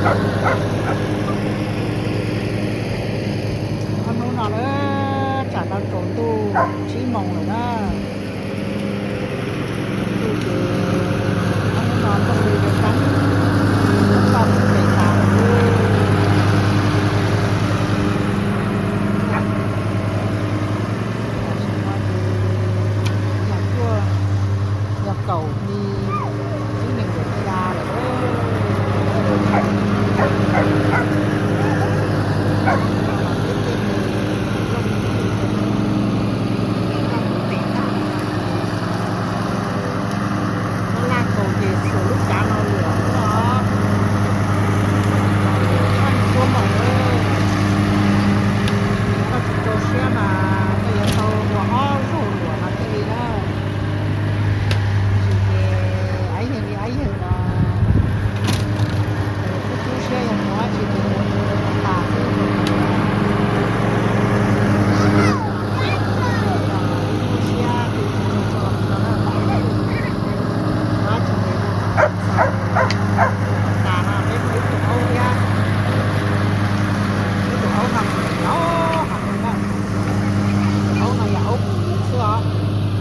Ob hnub no lawm, tsam no tsaus ntuj tsib moos lawm na. Ntuj ces ob hnub no ntuj li sab, toj pem tas lawm. Tam sim no ces yog cuaj, yog kaum hli ib nees nkaum xya lawm. Laj kaus ces xuas lub kav no luam xwb os. Koj tsis tshua maum, koj tsis rau siab mas koj yuav tau ua ob zaug luam no thiaj li na. Tab sis ces av yeeg li av yeeg los, kub kub siab yog mus dab tsi ces mus tas xwb. Kub siab, dab tsi ces mus tas no. Peb muaj ib tug aub thiab, ib tug aub no yog aub heev na. Tus aub no yog aub pus xwb os,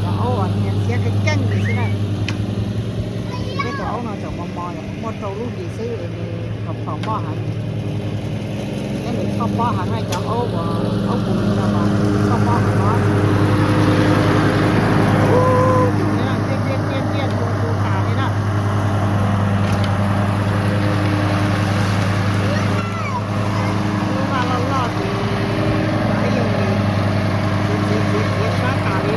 yog aub uas nyiam xiab keej keej li xwb na. Peb tus aub no tseem mos mos, muaj rau lub hlis xwb, phaum phaum mob heev. Thiab nws txhoj pob heev na, cov aub uas aub pus no mas txhoj pob heev no. Ub, tus no ciaj ciaj ciaj ciaj tu tu tas li na. Lub vaj loj loj ces av yeeg txiav txiav txiav txiav sab tas li.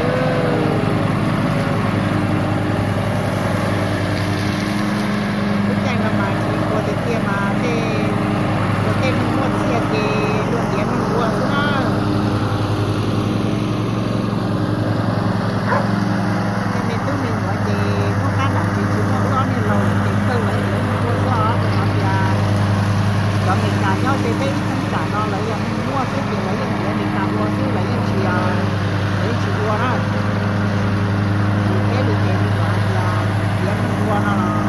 Lub caij no mas tsis ua tiag tiag mas tej, ua tej neeg muaj txiag ces luag tiav neeg ua xwb na. Tej me tub me nyuam ces hnub qab nram tsev tsis muaj wb ob niag laus lawm ces kawg lawv tiav neeg ua xwb os. Rau qhov tias cov Amelikas nyob ze peb ib cheeb tsam no lawv yog neeg muaj xwb ces lawv yeej tiav Amelikas ua xwb, lawv yeej tsis, lawv yeej tsis ua na. Ces peb li ces me nyuam hais tias tiav neeg ua no los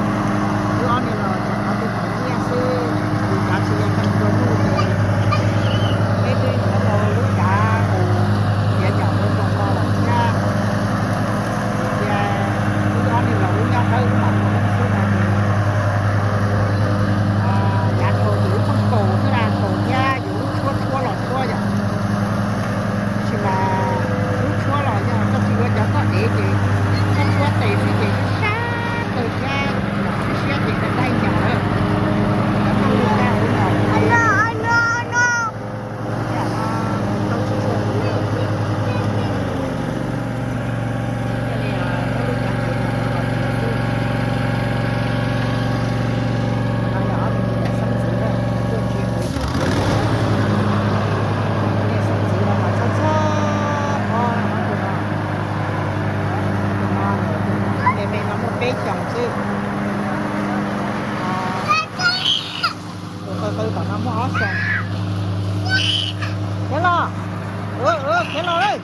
wb ob niag laus ces qhov twg tau nyiaj xwb, tus kav tsis yog neeg ua nuj ces peb twb yuav tau lub kav mus tiav cov ua tau no lawm thiab. Ces cia wb ob niag laus wb nyob dawb wb mam ua xwb no ces yav dhau ces wb pheej kaus xwb na, kaus thiab yus lub tshuab tshuab los tshuab yom. Tab sis mas lub tshuab los yog koj tsis ua cov txoj dev ces koj tshuab tes xwb ces sab sab kawg thiab, siab ces dai dai cas lawm. Cov txoj lus dai ua los thiaj li muab lub cav tes no los tiav xwb. No yog ob tug me nyuam xeeb ntxwv na, tuaj tsis hauv ib tug. Nej xeeb ntxwv no mas txhob txhob pob na, ob tug no. Ob tug no, tus me me no muaj peb xyoos xwb. Tus qw qw tom no muaj ob xyoos. Khiav los, khiav los lawm.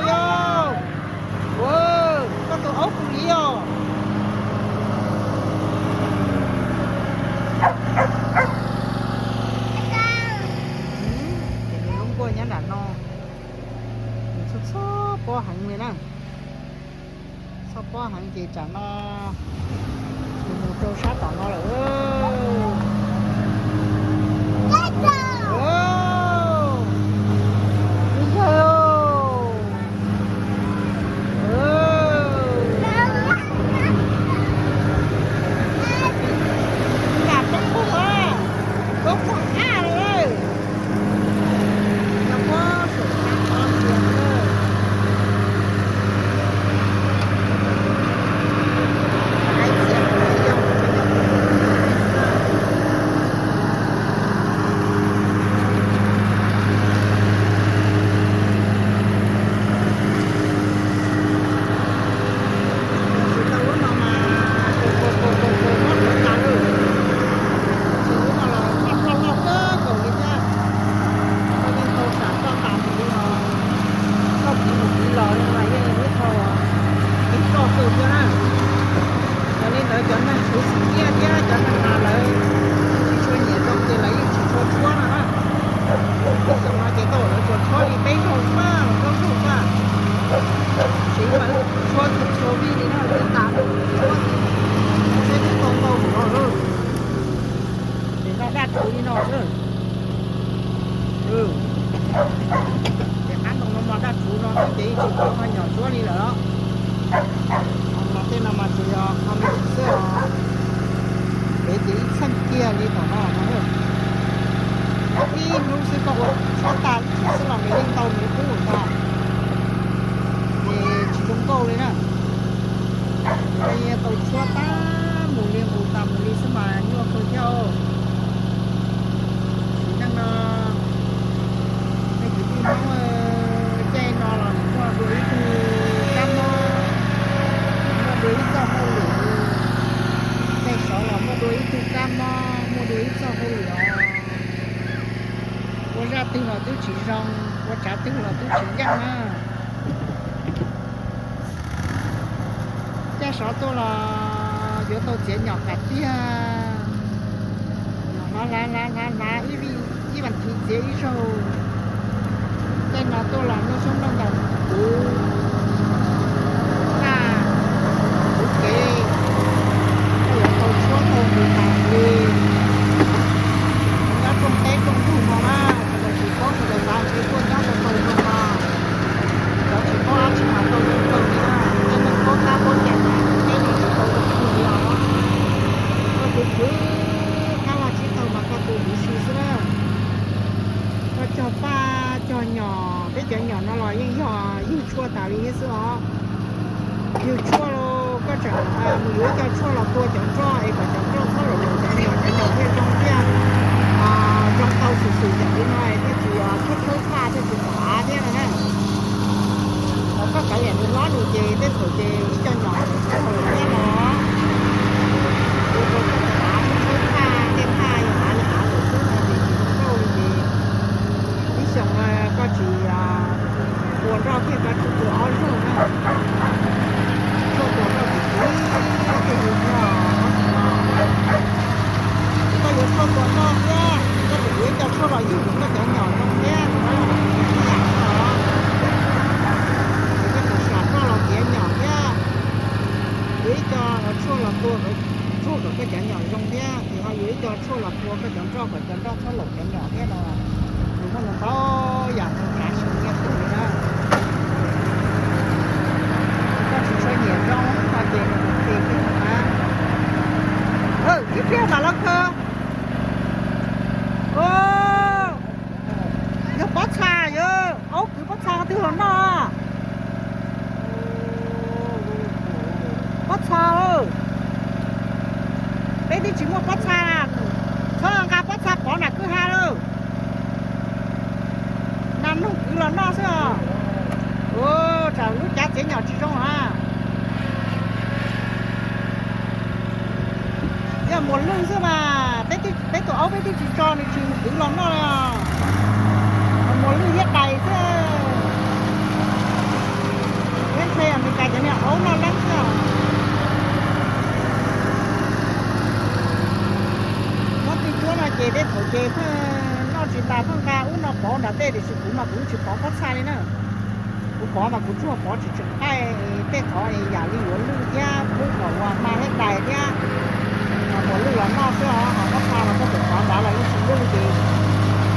Yog, ua, koj tus aub pus liv os. Ces nws lub nkuaj nyob nram no, nws txhob txhob pob heev li na. Txhob pob heev ces tsam no nws mus rau sab tom no lawm. Yawg, nram poob poog, poob poog ab lawm. Cov pob saum sab pob ntsia na. Hais tias yog tus yog tus Cov neeg na lawv tsis tshua nyiam zoo ces lawv yeej tsis tshua tshuab no na. Xyoo no ces tau lawv tsuas tshuab li peb zaug xwb, plaub zaug xwb. Tsev mas tshuab txhua txhua vij li na, ces tas tshuab, saib twb tau ntau mus no lawm. Ces no daj rhuv li no xwb. Ces qab ntoo no mas daj rhuv no xwb ces yeej tsis pom ho nyom tshuab li lawm. Mas tej no mas tsuas yog kho me ntsis xwb os. Pem ces ib txheej kiag li tom no no. Ib hnub xwb koj ua tshuab tag ib chim xwb los nws yeej ntau nws qub ntag. Ces tsis zoo nkauj li na. Tau tshuab tag mus li nqus tas mus li xwb mas nyuaj kawg thiab. Sim neej no nej kwv tij Hmoob, caij no los muaj dua ib tug kab mob, muaj dua ib txoj hauj lwm, caij saud los muaj dua ib tug kab mob, muaj dua ib txoj hauj lwm os. Ua zaj twg los twb tsis zoo, ua tsav twg los twb tsis yeej na. Caij saud tuaj los yuav tau txiav nyom kom tiag, hlav hlav hlav ib vas thiv txiav ib zaug. Caij no tuaj los noj xyoob noj ntoo kuv txaj kuv kev, koj yuav tau tshuab tau tus tas li. Nyob rooj teb rooj ntug no na, sawv daws tsis paub sawv daws xav ntshe tuaj nyob tau tau zoo no. Cov tsis paub dab tsi mas tau zoo kawg li na. Tej neeg paub tab paub cai mas teb no tsis tau zoo kawg li os. Koj tus khwv qab laj tsib taug mas koj tus huv si xwb na. Koj cog paj cog nyom, peb cov nyom no los yeej yog yug tshuaj tas li thiab xwb os. Yug tshuaj, koj tseem mus yuav ib co tshuaj los tua cov nroj es kom cov nroj txhob laum laum cov nyom, cov nyom thiaj zoo thiaj zoo tau xwm xwm yam li no thiaj tsis khawb khawb paj thiaj tsis pom av thiab no na. Los koj kav liam nws hlob nws ces tej thaum ces ib co nyom tsis tau lawm thiab no. Ua rau koj cov av khawb khawb paj, tej paj yog av li av lawm xwb no ces tsis zoo nkauj li ces ib xyoos koj tsis tua nroj kiag koj tsuas tua ob zaug na. Tshuaj tua nroj tsis txiv kiag li no. Ces koj yuav tshuaj tua nroj thiab koj tseem yuav ib co tshuaj los yug rau koj cov nyom zoo thiab no. Ib yam no. Ces koj tseem sam nroj los tiav nyom thiab, yuav ib co tshuaj los tua, tshuaj kom koj cov nyom zoo thiab, ces ho yuav ib co tshuaj los tua koj cov nroj kom cov nroj txhob laum cov nyom thiab no. Nws muaj ntau yam tau tsav sim nyiaj kub li na. Koj tsis tshua nyiam zoo no ces nws mus qis kiag no na. Ib pliag mam los khaws. Yog pob txha, yog aub kwv pob txha qhov twg los noj? Pob txha, peb twb tsis muaj pob txha, txhob nqa pob txha pov nram kwj ha lawm. Nas noog kwv los noj xwb os. Tsam lub cav txiav nyom tsis zoo a. Yog muas lwj xwb mas, peb tus aub peb twb tsis tso nws tsis mus kwv los noj li os. Muas lwj thiab dais xwb. Peb ntshe Amelikas cov niag aub noj leeb xwb. Mob twj cuab no ces tej thaum ces pheej noj tsis tas pheej nqa ub no pov nram tej, tiam sis kuv mas kuv tsis pov pob txha li na. Kuv pov mas kuv tsuas pov tsis tseem qaij tej qhov yam li yuav lwj thiab pub kom uas hma thiab dais thiab muas lwj los noj xwb os. Ho pob txha los koj tseem pov nrad los yeej tsis lwj ces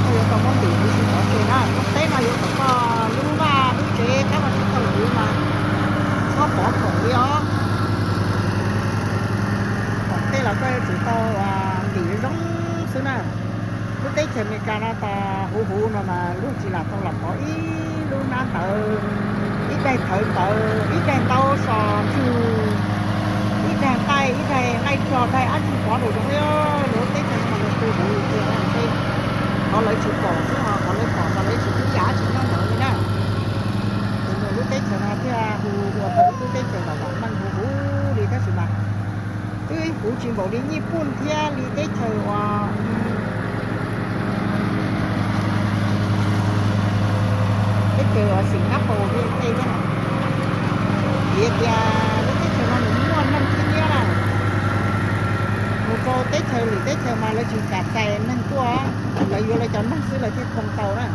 koj yuav tau muab ntim huv si pov tseg na. Rooj teb no yuav kom koj lub vaj lub tsev kab vaj tsib taug huv mas txhob pov khoom li os. Khoom tej los koj yuav tsum tau ntim zoo xwb na. Lub teb chaws Amelikas no tas huv huv no mas luag tsis lam tau los pov ib lub hnab ntawv, ib daig thawv ntawv, ib daig ntaub so ntswg, ib daig nqaij, ib daig nqaij rog, daig dab tsi pov nraum zoov li. Lub teb chaws no mas luag tu huv li tiag, qhov lawv tsis pom xwb ho qhov lawv pom mas lawv tsis pub yam dab tsi nyob ntawd li na. Ces mus lub teb chaws no thiaj hu ua tau ib lub teb chaws vam vam meej huv huv li tab sis mas twb huv tsis npaum li Nyij Pooj thiab li teb chaws uas teb chaws uas Singapore li tej thiab na. Vim tias lub teb chaws no nws muaj neeg khib nyiab na, mus Rau teb chaws lwm teb chaws mas lawv tsis kam txais neeg tuaj, lawv yuav lawv cov neeg xwb lawv thiaj thoo tau na.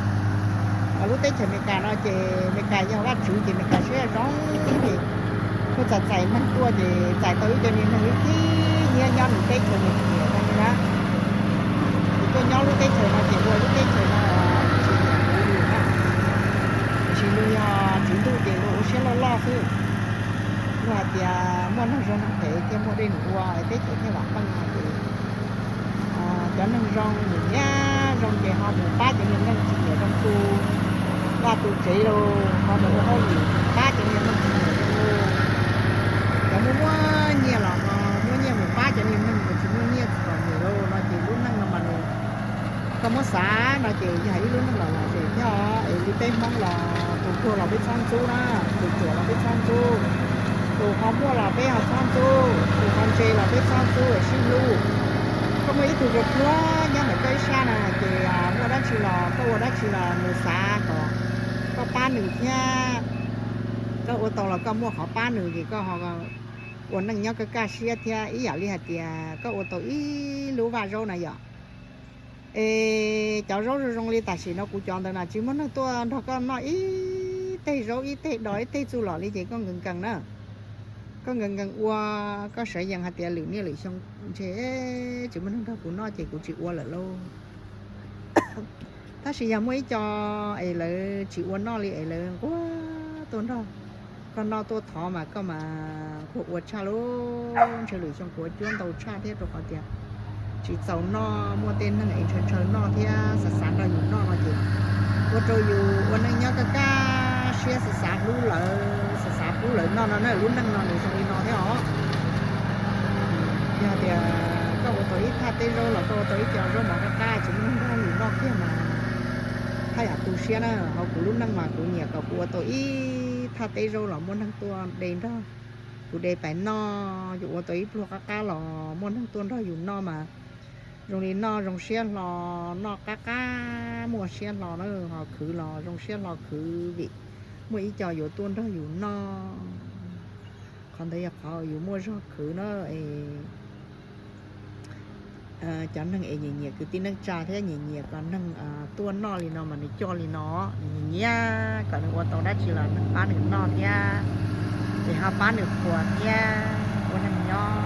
Lub teb chaws Amelikas no ces Amelikas yog vaj tswv ces Amelikas siab zoo ces kuj txais txais neeg tuaj ces txais tau ib co niag neeg ib thib nyiab nyob nws teb chaws nws tsis nyiam no na. Ces tuaj nyob lub teb chaws no ces ua lub teb chaws no tsis nyiam kuv li na. Tiam sis luag yog tswv ntuj ces luag ua siab loj loj xwb. Luag hais tias muaj neeg zoo neeg phem thiaj muaj dej num ua es teb chaws thiaj vam meej no ces cov neeg zoo nyiam nyiam zoo ces ho mus pab cov niag neeg tsis nyiam zoo tu vaj tu tsev los ho mus ua hauj lwm pab cov niag neeg tsis nyiam zoo tu. Cov muaj muaj nyiaj los ho muab nyiaj mus pab cov niag neeg uas tsis muaj nyiaj tsis pom nyiam los no ces lub neej no mas nws, koj muab xav no ces yog ib lub neej los lom zem thiab os. Es li peb Hmoob los tus pluag los peb txhob ntxub na, tus ruam los peb txhob ntxub, tus qhov muaj los peb ho txhob ntxub, tus qhov ntse los peb txhob ntxub es sib hlub. Koj muaj ib tug pluag pluag nyob ntawm koj ib sab na ces muaj dab tsi los koj ua dab tsi los nws xav kom koj pab nws thiab. Koj ua tau los koj muaj qhov pab nws ces koj ho ua neej nyob kaj kaj siab thiab. Ib yam li hais tias koj ua tau ib lub vaj zaub na yom, es cov zaub zoo zoo li tam sim no kuv cov ntawd na tsis muaj neeg tuaj nrog koj noj ib teg zaub ib teg dos ib teg txuj lom li ces koj nkees nkees na. Koj nkees nkees ua, koj sav yees hais tias lwm niaj lwm xyoo ntshe tsis muaj neeg nrog kuv noj ces kuv tsis ua lawm lauj. Tab sis yog muaj ib co es lawv tsis ua noj li es lawv nquag tuaj nrog koj noj tuaj thov mas koj mas nquag ua tshaj lauj. Ntshe lwm xyoo kuv ua cuab ntau tshaj thiab rau qhov tias tsis txaus noj, muaj tej neeg es ntshaw ntshaw noj thiab xav xav nrog yus noj no ces ua rau yus ua neej nyob kaj kaj siab xav xav hlub lawv, xav xav pub lawv noj no na. Lub neej no nws zoo li no thiab os. Yog tias koj ua tau ib thaj teb zaub los koj ua tau ib co zaub mov qab qab tsis muaj neeg nrog yus noj kiag mas thaj yam tu siab na. Hauv kuv lub neej mas kuv nyiam kom kuv ua tau ib thaj teb zaub los muaj neeg tuaj de nrog kuv de pais noj. Yus ua tau ib pluag qab qab los muaj neeg tuaj nrog yus noj mas zoo li noj zoo siab hlo, noj qab qab muaj siab hlo na. Ho khwv los zoo siab hlo khwv vim muaj ib co yuav tuaj nrog yus noj. Qhov ntawd yog qhov yus muaj zog khwv na. Es cov neeg es nyiam nyiam kwv tij neej tsa thiab nyiam nyiam kom neeg tuaj noj li no mas nws coj li no, nws nyiam nyiam kom nws ua tau dab tsi los neeg pab nws noj thiab, es ho pab nws qhuas thiab ua neeg nyob.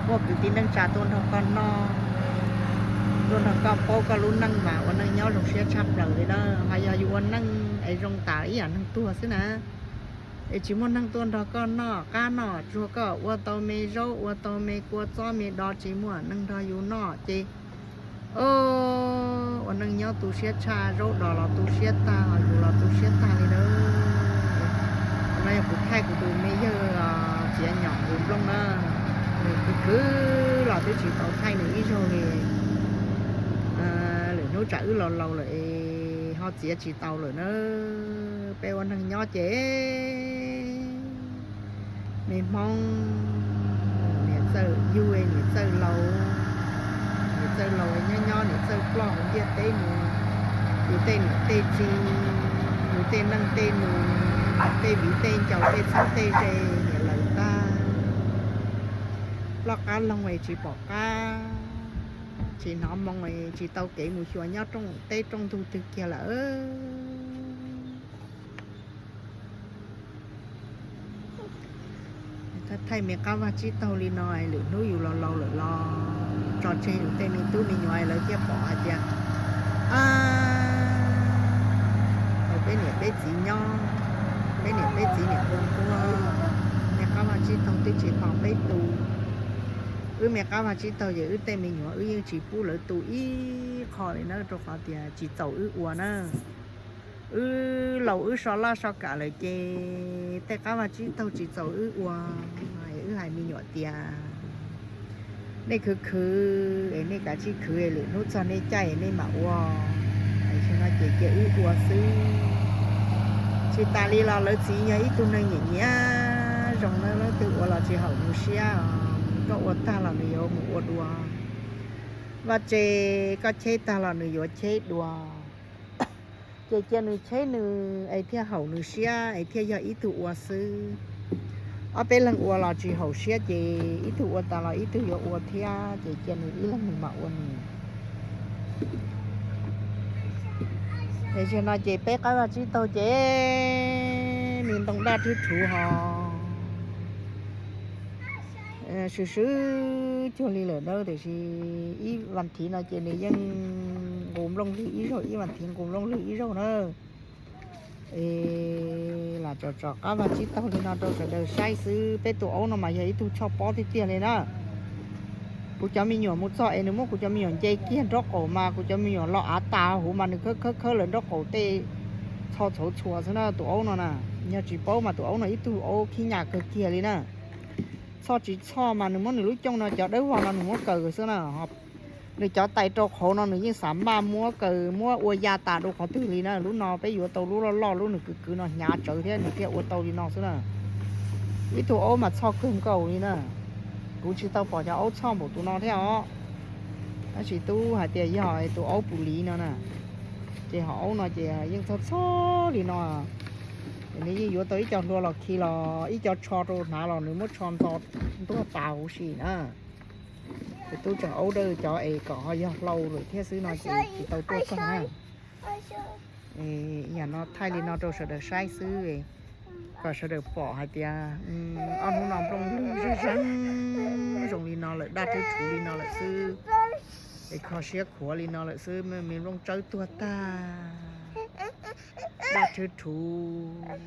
Muaj kwv tij neej tsa tuaj nrog koj noj, tuaj nrog koj paub koj lub neej mas ua neej nyob zoo siab tshaj plaws li na. Ho yog yus ua neej es zoo tas ib yam neeg tuag xwb na, es tsis muaj neeg tuaj nrog koj noj qab noj tsuag, koj ua tau me zaub ua tau me kua txob me do tsis muaj neeg nrog yus noj ces ua neej nyob tu siab tshaj, zaub dos los tu siab tag, yus los tu siab tag li na. Qhov no yog kuv thaij kuv tus me yawg txiav nyom tus nplooj na, nws khwv khwv los twb tsis tau thaij nws ib zaug li. Lwm hnub tsam wb laus laus lawm es ho txiav tsis tau lawm na. Peb ua neeg nyob ces me Hmoob niam txawj yug niam txawj laus, niam txawj laus nyob nyob niam txawj ploj hauv ntiaj teb mus, yus tej niam tej txiv, yus tej neej tej nus, tej viv tej ncaus tej txheeb tej ze niam lawm tag. Ploj qab loog es tsis pom qab, tsis hnov moo es tsis tau kev mus xyuas nyob rooj teb rooj ntug twg kiag lawm. Thaij me qab vaj tsib taug li no, lwm hnub yus laus laus lawm los tso tseg yus tej me tub me nyuam lawv thiaj pom hais tias, a, thaum peb niam peb txiv nyob, peb niam peb txiv niam ua nquag, me qab vaj tsib taug twb tsis tau peb tu. Wb me qab vaj tsib taug ces wb tej me nyuam wb yeej tsis pub lawv tu ib qho li na, rau qhov tias tsis txaus wb ua na. Wb laus wb so laj so kam lawm ces tej qab vaj tsib taug tsis txaus wb ua. Wb hais me nyuam tias, nej khwv khwv es nej kav tsij khwv, lwm hnub txog nej caij nej mam ua. Tam sim no ces cia wb ua xwb. Tsis tas li los lawv txiv yog ib tug neeg nyiam nyiam zoo na, leej twg ua los tsis haum nws siab, koj ua tag los nws yuav mus ua dua, vaj tse koj cheb tag los nws yuav cheb dua. Ces cia nws cheb nws es thiaj haum nws siab es thiaj yog ib tug ua xwb. Ob peb leeg ua los tsis haum siab ces ib tug ua tas los ib tug yuav ua thiab ces cia nws ib leeg nws mam ua nws. Ces zaum no ces peb qab vaj tsib taug ces me ntoo daj rhwb rhuv ho swm swb cuag li lawm na, tiam sis ib vas thiv no ces nws yeej nqus nplooj lwg ib zaug, ib vas thiv nqus nplooj lwg ib zaug na. Es lam tsom tsom qab vaj tsib taug li no rau sawv daws saib xwb. Peb tus aub no mas yog ib tug choj pob tiag tiag li na. Kuv cov me nyuam mus txog es nws muab kuv cov me nyuam nce kiag nraub qaum mas kuv cov me nyuam los av tas huv mas nws khawb khawb khawb lawv nraub qaum tej txho txhauv txhua xwb na tus aub no na. Yog tsis paub mas tus aub no ib tug aub khib nyas kawg kiag li na. Txhoj tsis txhoj mas nws muab nws lub cooj no cov dawb vog no nws muab kaws xwb na. Nws cov tais rau qhauv no nws yeej xav maj muab kaws muab ua ya tas rau qhov twg li na. Lub no peb yuav tau lub loj loj lub nws kwv kwv no hnyav tsawv thiab nws thiaj ua tau li no xwb na. Ib tug aub mas txhoj kawg nkaus li na. Kuv tsis tau pom cov aub txhoj npaum tus no thiab os. Tab sis twb hais tias yog tus aub pus liv no na. Ces ho aub no ces yeej txhoj txhoj li no. Ces nws yeej yuav tau ib co hlua los khi los ib co tsho rau hnav los nws muab tsho ntxo ntuag tas huv si na. Ces twb tseem aub dawb cov es kom ho yog hlau lawm thiab xwb no ces tsis tau tuaj txog na. Yam no thaij li no rau sawv daws saib xwb, kom sawv daws pom hais tias ob hnub no nplooj lwg zoo zoo li no lawm, daj rhwb rhuv li no lawm xwb, es kho siab khuav li no lawm xwb, me nplooj tsawb tuag tag, daj rhwb rhuv,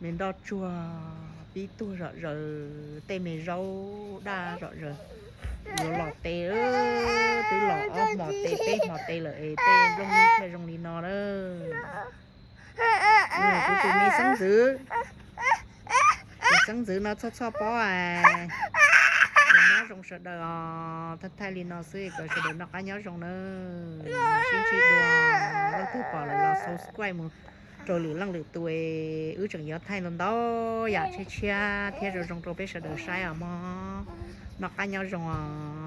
me nroj tsuag pib tuag zom zaws, tej me zaub daj zom zaws, yuav los tes, twb los ob hmo tes peb hmo tes lawm es tej nplooj lwg thiaj zoo li no na. Kuv tus me xeeb ntxwv, tus xeeb ntxwv no txhoj txhoj pob, nyob zoo sawv daws os, thaij thaij li no xwb kom sawv daws noj qab nyob zoo na. Sib ntsib dua, leej twg pom lawm los subscribe mus rau lwm leej lwm tus, wb tseem yuav thaij ntau ntau yam tshiab tshiab thiab zoo zoo rau peb sawv daws saib os mog. Noj qab nyob zoo os.